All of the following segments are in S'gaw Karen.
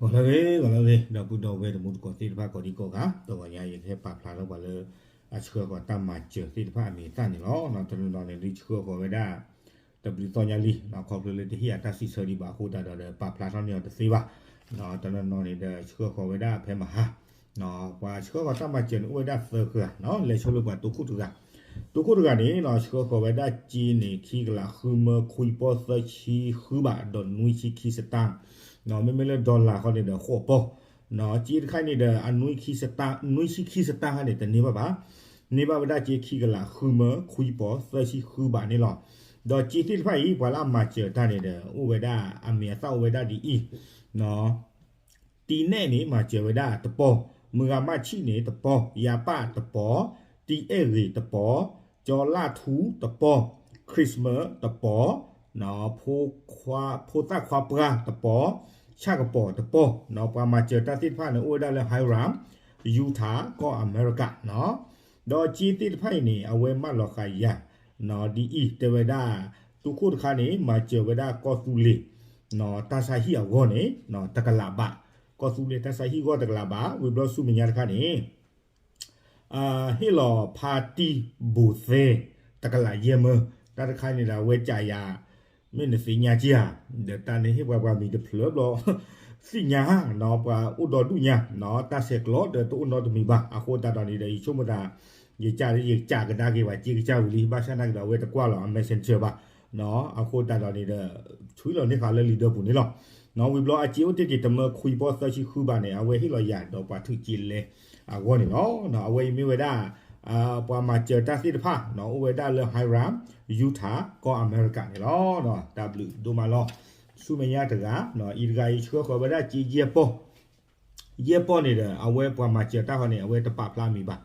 ဂီၤလၢအဂ့ၤ ဂီၤလၢအဂ့ၤ ဒီပုၢ်ဒီဝဲၢ်တံၤသကိးသ့ၣ်တဖၣ်ကိးဒံကိးဂၤ တဂီၤညါယကဟဲပာ်ဖျါထီၣ်ပှၤလၢ အဆှၢဃီၤတၢ်မၤစၢၤသ့ၣ်တဖၣ်အမံၤအသၣ်န့ၣ်လီၤ. တနီၤနီၤန့ၣ်ဒုးဆှၢဃီၤဝဲဒၣ် တဘျုးသီညါလံ ခီဖျိလၢတဟ့ၣ်အတၢ်စံးဆၢဒံးဘၣ်အဃိသတးဒီး ပာ်ဖျါထီၣ်န့ၢ်အီၤတသ့ဘၣ်. တနီၤနီၤန့ၣ်ဒီးဆှၢဃီၤဝဲဒၣ်ဖဲမဟါ ပှၤဆှၢဃီၤတၢ်မၤစၢၤန့ၣ်အိၣ်ဝဲဒၣ်သၢဃၢၤ လဲၤဆိလၢပှၤတိခိၣ်တဂၤ တိခိၣ်တဂၤန့ၣ် ဆှၢဃီၤဝဲဒၣ်စ့န့ၣ် ခံကလးဃုမၢ ခွံပီၢ်သၢဆံဃုဘး ဒီးနွံဆံခံစတၢ် မ့မ့ၢ်လၢ dollar ဃီန့ၣ်ဒီး ဃိးပီၢ် စ့တခါအံၤန့ၣ်ဒီး အနွံဆံခံစတၢ် နွံဆံခံစတၢ်ခါန့ၣ် တန့ၢ်ဘၣ်ဘၣ် န့ၢ်ဘၣ်ဝဲဒၣ်စ့ခံကလးဃုမၢ ခွံပီၢ်သၢဆံဃုဘးန့ၣ်လီၤ. ဒီးစ့သ့ၣ်တဖၣ်အံၤ ပှၤလၢအမၤစၢၤတၢ်န့ၣ်ဒီး အိၣ်ဝဲဒၣ်အမံၤအသၣ်အိၣ်ဝဲဒၣ်ဒ်အံၤ တံနဲၣ်န့ၣ် မၤစၢၤဝဲဒၣ်တပီၢ်, မုၢ်ဂၤမးဆံၣ်န့ၣ်တပီၢ်, ယၤပၣ်တပီၢ်, တံအဲၣ်ဂ့ၤတပီၢ်, ကၠီလၢ်ထူတပီၢ်, Christmas တပီၢ်, ဖိသၣ်ခွါပှၢ်တပီၢ်, ဆၣ်ကပီၤတပီၢ်, ပှၤမၤစၢၤတၢ်သ့ၣ်တဖၣ်န့ၣ် အိၣ်ဝဲဒၣ်လၢ Hiram, Utah ကီၢ်အမဲရကၤ ဒီးစ့သ့ၣ်တဖၣ်အံၤန့ၣ် အဝဲမၢလီၤဃာ်ယၤ ဒ်အံၤ တဲဝဲဒၣ် သုးခိၣ်တခါန့ၣ် မၤစၢၤဝဲဒၣ်ကီၢ်သူလ့ၤ တၢ်ဆါဟံၣ်အဂီၢ်န့ၣ် တကလးဘး, ကီၢ်သူလ့ၤတၢ်ဆါဟံၣ်အဂီၢ်တကလးဘး, ဝံၤဘျီဆူမဲာ်ညါတခါန့ၣ် ဟ့ၣ်လီၤဖါတံၢ်ဘိးသဲ တကလးယဲၢ်မၢ, တၢ်တခါန့ၣ်ဒီး အဝဲကးယၤ မ့ၢ်နသ့ၣ်ညါက့ၤဧါ, ဒီးတၢ်န့ၣ်ဟ့ၣ်ပှၤပှၤမံၤတဖျၢၣ်ဘျီ သ့ၣ်ညါ ပှၤအိၣ်ဒီဒူၣ်ညါ တၢ်ဆဲးကျိးဒီးတအိၣ်နီတမံၤဘၣ်. အဃိသတးဒီးန့ၣ်ဒီး ယဆိကမိၣ်သး ယကးယကးကဒါက့ၤပှၤစ့ကစၢ်ဝံၤလံ, ဘၣ်ဆၣ်သနာ်က့ဒီး အဝဲတကွၢ်လီၤအ messenger ဘၣ်. အဃိသတးဒီးန့ၣ်ဒီး ဆွံလီၤန့ၢ်ဃာ်လၢလံာ်ဒၢပူၤန့ၣ်လီၤ. ဝံၤဘျီအစ့အိၣ်တ့ၢ်က့ၤတမၢခွံပီၢ်သၢဆံဃုဘးန့ၣ် အဝဲဟ့ၣ်လီၤယၤဒီးပှၤထုးက့လဲအဂီၢ်န့ၣ်လီၤ. အဝဲအံၤမ့ၢ်ဝဲဒၣ် ပှၤမၤစၢၤတၢ်သ့ၣ်တဖၣ် အိၣ်ဝဲဒၣ်လၢ Hiram, Utah ကီၢ်အမဲရကၤန့ၣ်လီၤ. တၢ်ဘျုးဒိၣ်မးလီၤ. ဆူမဲာ်ညါတဂၤ အံၤတဂၤအံၤဆှၢဃီၤဝဲဒၣ်စ့ယဲၢ်ပီၢ် ယဲၢ်ပီၢ်န့ၣ်ဒီး အဝဲပှၤမၤစၢၤတၢ်ဃီန့ၣ် အဝဲတပာ်ဖျါမံၤဘၣ်.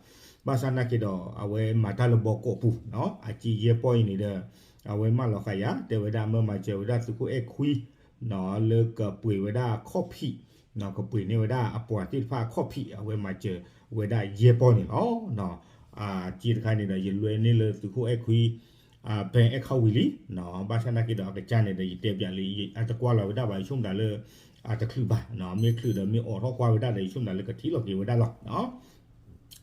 ဘၣ်ဆၣ်သနာ်က့ဒီး အဝဲမၤတၢ်လၢဘီကီးပူၤ အစ့ယဲၢ်ပီၢ်အံၤန့ၣ်ဒီး အဝဲမၢလီၤဃာ်ယၤ တဲဝဲဒၣ်မၢမၤစၢၤဝဲဒၣ်သုးခိၣ်အဲၣ်ခွံ လၢကပှ့ၤဝဲဒၣ်ခီၣ်ဖံး ကပှ့ၤန့ၢ်ဝဲဒၣ်အပှၤသ့ၣ်တဖၣ်ခီၣ်ဖံး အဝဲမၤစၢၤဝဲဒၣ်ယဲၢ်ပီၢ်န့ၣ်လီၤ. စ့တခါန့ၣ်ဒီး ယလွဲန့ၢ်လၢသုးခိၣ်အဲၣ်ခွံ bank account ဝံၤလံ, ဘၣ်ဆၣ်သနာ်က့ဒီး အကစၢ်န့ၣ်ဒီး ယတဲပျးလံ အတကွၢ်လီၤဝဲဒၣ်ဘၣ် ယဆိကမိၣ်ဒၣ်လၢ အတချုးဘၣ်, မ့ၢ်ချုးဒီးမ့ၢ်အိးထီၣ်ကွၢ်ဝဲဒၣ်ဒီး ယဆိကမိၣ်ဒၣ်လၢကထံၣ်လီၤက့ၤဝဲဒၣ်လီၤ.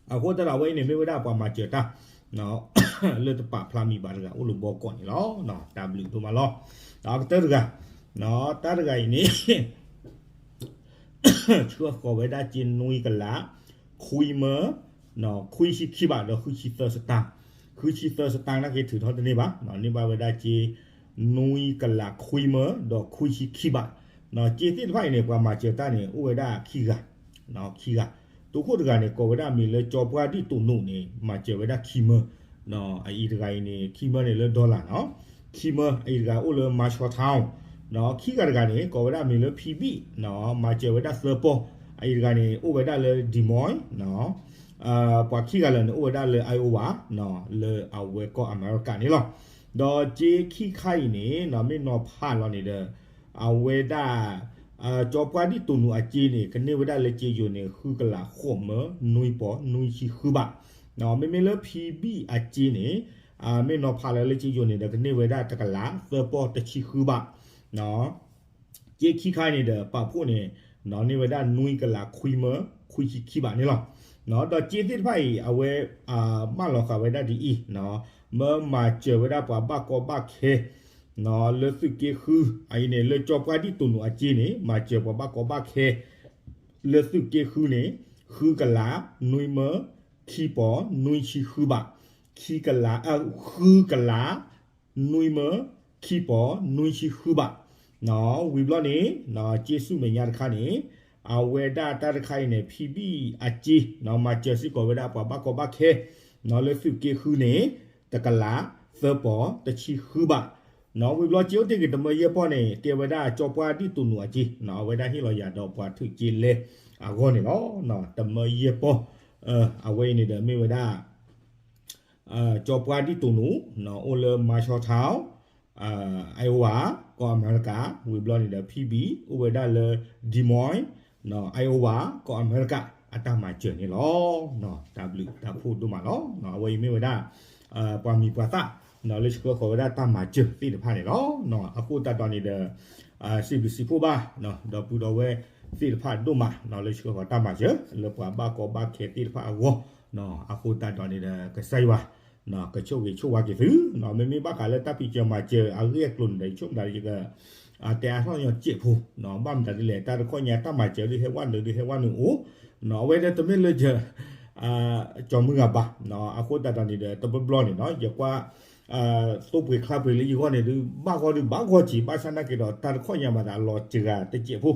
အဃိသတးဒီး အဝဲအံၤန့ၣ်မ့ၢ်ဝဲဒၣ်ပှၤမၤစၢၤတၢ် လၢတပာ်ဖျါမံၤဘၣ်တဂၤအိၣ်လၢဘီကီးန့ၣ်လီၤ. တၢ်ဘျုးဒိၣ်မးလီၤ. ဒီးအကတၢၢ်တဂၤ တၢ်တဂၤအံၤန့ၣ် ဆှၢဃီၤဝဲဒၣ်စ့နွံကလး ခွံမၢ ခွံဆံခံဘးဒီးဃုဆံသၢစတၢ်, ဃုဆံသၢစတၢ်နာ်က့ထုးထီၣ်တန့ၢ်ဘၣ်, န့ၢ်ဘၣ်ဝဲဒၣ်စ့ နွံကလးခွံမၢ ဒီးခွံဆံခံဘး, စ့သ့ၣ်တဖၣ်အံၤန့ၣ် ပှၤမၤစၢၤတၢ်န့ၣ် အိၣ်ဝဲဒၣ်ခံဂၤ, ခံဂၤ, သုးခိၣ်တဂၤန့ၣ် ကိးဝဲဒၣ်မံၤလၢကၠီပှၢ်ဒံၣ်တိာ်နိးန့ၣ် မၤစၢၤဝဲဒၣ်ခံမၢ, အအံၤတဂၤအံၤန့ၣ် ခံမၢန့ၣ်လၢ dollar နီၤ ခံမၢ အအံၤတဂၤအိၣ်လၢ Marshalltown ဒီးခံဂၤတဂၤန့ၣ် ကိးဝဲဒၣ်မံၤလၢ ဖံဘံၣ် မၤစၢၤဝဲဒၣ်သၢပီၢ်, အအံၤတဂၤန့ၣ် အိၣ်ဝဲဒၣ်လၢ Des Moines ပှၤခံဂၤလၢာ်န့ၣ် အိၣ်ဝဲဒၣ်လၢ Iowa လၢအဝဲကီၢ်အမဲရကၤန့ၣ်လီၤ. ဒီးစ့ခံခါအံၤန့ၣ် မ့ၢ်နီၤဖးလီၤန့ၣ်ဒီး အဝဲဒၣ် ကၠီပှၢ်ဒံၣ်တိာ်နိးအစ့န့ၣ် ကန့ၢ်ဝဲဒၣ်လၢစ့ယိၤန့ၣ် ဃုကလးဃိးမၢ နွံပီၢ် နွံဆံဃုဘး, မ့မ့ၢ်လၢဖံဘံၣ်အစ့န့ၣ် မ့ၢ်နီၤဖးလီၤလၢစ့ယိၤန့ၣ်ဒီး ကန့ၢ်ဝဲဒၣ်တကလး သၢပီၢ် တဆံဃုဘး စ့ခံခါအံၤန့ၣ်ဒီး ပာ်ဖှိၣ်န့ၣ် န့ၢ်ဝဲဒၣ်နွံကလးခွံမၢ ခွံဆံခံဘးန့ၣ်လီၤ. ဒီးစ့သ့ၣ်တဖၣ်အံၤ အဝဲ မၢလီၤဃာ်ဝဲဒၣ်ဒ်အံၤ, မၢမၤစၢၤဝဲဒၣ်ပှၤဘၣ်ကီဘၣ်ခဲ လၢသုးက့ဃု အအံၤန့ၣ် လၢကၠီပှၢ်ဒံၣ်တိာ်နိးအစ့န့ၣ် မၤစၢၤပှၤဘၣ်ကီဘၣ်ခဲ လၢသုးက့ဃုန့ၣ် ဃုကလး နွံမၢ ခံပီၢ် နွံဆံဃုဘး, ခံကလး ဃုကလး နွံမၢ ခံပီၢ် နွံဆံဃုဘး, ဝံၤဘျီန့ၣ် စ့ဆူမဲာ်ညါတခါန့ၣ် အဝဲဒၣ်တၢ်တခါအံၤန့ၣ် ဖံဘံၣ်အစ့ မၤစၢၤစ့ၢ်ကီးဝဲဒၣ်ပှၤဘၣ်ကီဘၣ်ခဲ လၢသုးက့ဃုန့ၣ် တကလး သၢပီၢ် တဆံဃုဘး, ဝံၤဘျီစ့အိၣ်တ့ၢ်က့ၤတမၢယဲၢ်ပီၢ်န့ၣ် ကဲဝဲဒၣ်ကၠီပှၢ်ဒံၣ်တိာ်နိးအစ့ အဝဲဒၣ်ဟ့ၣ်လီၤယၤဒီးပှၤထုးက့လဲအဂီၢ်န့ၣ်လီၤ. တမၢယဲၢ်ပီၢ် အဝဲအံၤန့ၣ်ဒီးမ့ၢ်ဝဲဒၣ် ကၠီပှၢ်ဒံၣ်တိာ်နိး အိၣ်လၢ Marshalltown, Iowa ကီၢ်အမဲရကၤ, ဝံၤဘျီန့ၣ်ဒီး ဖံဘံၣ် အိၣ်ဝဲဒၣ်လၢ Des Moines, Iowa ကီၢ်အမဲရကၤ အတၢ်မၤစၢၤန့ၣ်လီၤ. တၢ်ဘျုးတၢ်ဖှိၣ်ဒိၣ်မးလီၤ. အဝဲအံၤမ့ၢ်ဝဲဒၣ် ပှၤမံၤပှၤသၣ် လၢဆှၢဃီၤဝဲဒၣ်တၢ်မၤစၢၤသ့ၣ်တဖၣ်န့ၣ်လီၤ. အဃိသတးဒီးန့ၣ်ဒီး စံးဘျုးစံးဖှိၣ်ဘၣ် ဒီပုၢ်ဒီဝဲၢ် သ့ၣ်တဖၣ်ဒိၣ်မး လၢဆှၢဃီၤတၢ်မၤစၢၤ လၢပှၤဘၣ်ကီဘၣ်ခဲသ့ၣ်တဖၣ်အဂီၢ်, အဃိသတးဒီးန့ၣ်ဒီး ကစၢ်ယွၤ ကဆိၣ်ဂ့ၤဆိၣ်ဝါက့ၤသု, မ့မ့ၢ်ဘၣ်ဃးလၢတၢ်ဖံးစၢၤမၤစၢၤအဂ့ၢ်အကျိၤန့ၣ်ဒီး ယဆိကမိၣ်တၢ်လၢယက တဲအါထီၣ်ညီစဲးဖိ, ဘၣ်မတၤဒ်လဲၣ် တၢ်တခီညါတၢ်မၤစၢၤဒုးဟဲဝဲနုာ်ဒုးဟဲဝဲနုာ်အိၣ်, အဝဲဒၣ်တမ့ၢ်လၢ ကၠီၤမုၢ်ဂၤဘၣ်, အဃိသတးဒီးန့ၣ်ဒီး တဘျီဘျီန့ၣ်နီၤ ယကွၢ် သိပှ့ၤချါပှ့ၤလၢယဂီၢ်န့ၣ်ဒုး ဘၣ်ဂီၢ်ဒုးဘၣ်ဂီၢ်က့ၤ ဘၣ်ဆၣ်နာ်က့ဒီး တၢ်တခီညါမၤသးလီၤစှၤတစဲးဖိ,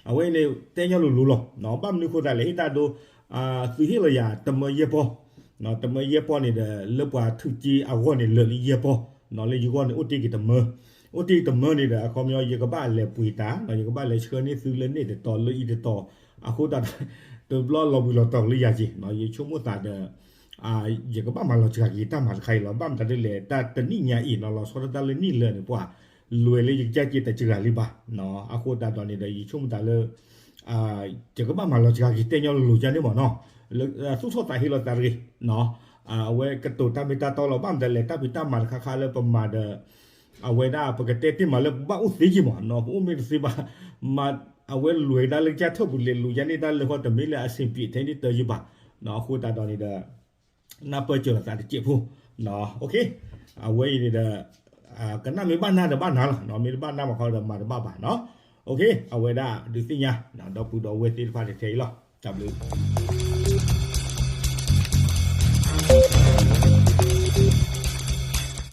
အဝဲအံၤန့ၣ် တဲညီလိၤလိၤလီၤ, ဘၣ်မနုၤအဃိသတးလဲၣ် ဟ့ၣ်တၢ်ဒိ သုးဟ့ၣ်လီၤယၤ တမၢယဲၢ်ပီၢ်, တမၢယဲၢ်ပီၢ်န့ၣ်ဒီး လၢပှၤထုးက့အဂီၢ်န့ၣ် လၢာ်လၢယဲၢ်ပီၢ်, လၢယဂီၢ်န့ၣ် အိၣ်တ့ၢ်က့ၤတမၢ, အိၣ်တ့ၢ်က့ၤတမၢန့ၣ်ဒီး အခီပညီ ယကဘၣ်လဲၤပှ့ၤတၢ် ယကဘၣ်လဲၤဆှၢန့ၢ်သုလၢန့ၣ်တတီၤလၢအံၤတတီၤ, အဃိသတးဒီး တဘျီလီၤဘှံးလီၤတီၤလၢယၤက့ၤ, ယဆိကမိၣ်သးဒီး ယကဘၣ်မၤလီၤစှၤက့ၤတၢ်မၤတခါအံၤလီၤ, ဘၣ်မတၤဒ်လဲၣ် တၢ်တနံၣ်ညါအံၤနီၤ လီၤဆီဒၣ်တၢ်လၢနံၣ်လၢာ်န့ၣ် ပှၤလဲၤလၢယကစၢ်က့ၤတစှၤလံဘၣ်, အဃိသတးဒီးန့ၣ်ဒီး ယဆိကမိၣ်သးလၢ ယကဘၣ်မၤလီၤစှၤက့ၤတဲညီလိၤလိၤကန့ၣ်မ့ၢ်နီၤ, သူၣ်ထီၣ်သးဟ့လီၤသးတဂ့ၤ, အဝဲကတိၤတၢ်မ့ၢ်တၢ်တီလီၤ ဘၣ်မတၤလဲၣ် တၢ်ဖံးတၢ်မၤတခါခါလၢပမၤဒီး အဝဲဒၣ်ပကတဲတ့ၢ်မးလၢပဘၣ်အိၣ်သ့က့ၤမးနီၤ ပအိၣ်မ့ၢ်တသ့ဘၣ်, မ့ၢ်အဝဲလဲၤဒၣ်လၢကစၢ်ထၢၣ်ပူၤလဲၤလူၤယါန့ၢ်တၢ်လၢဃီတမ့ၢ်လၢအဆင်ပြေထဲန့ၣ်တယုၢ်ဘၣ်, အဃိသတးဒီးန့ၣ်ဒီး နၢ်ပၢၢ်စၢၤလီၤသးတစဲးဖိ, အဝဲအံၤန့ၣ်ဒီး ကနၣ်မ့ၢ်ဘၣ်နၢ်ဒီးဘၣ်နၢ်လီၤ, မ့ၢ်တဘၣ်နၢ်ဘၣ်ခီဒီးမၤတဘၣ်ဘၣ်နီၤ, အဝဲဒၣ်ဒုးသ့ၣ်ညါ ဒီပုၢ်ဒီဝဲၢ်သ့ၣ်တဖၣ်ထဲအံၤလီၤ, တၢ်ဘျုး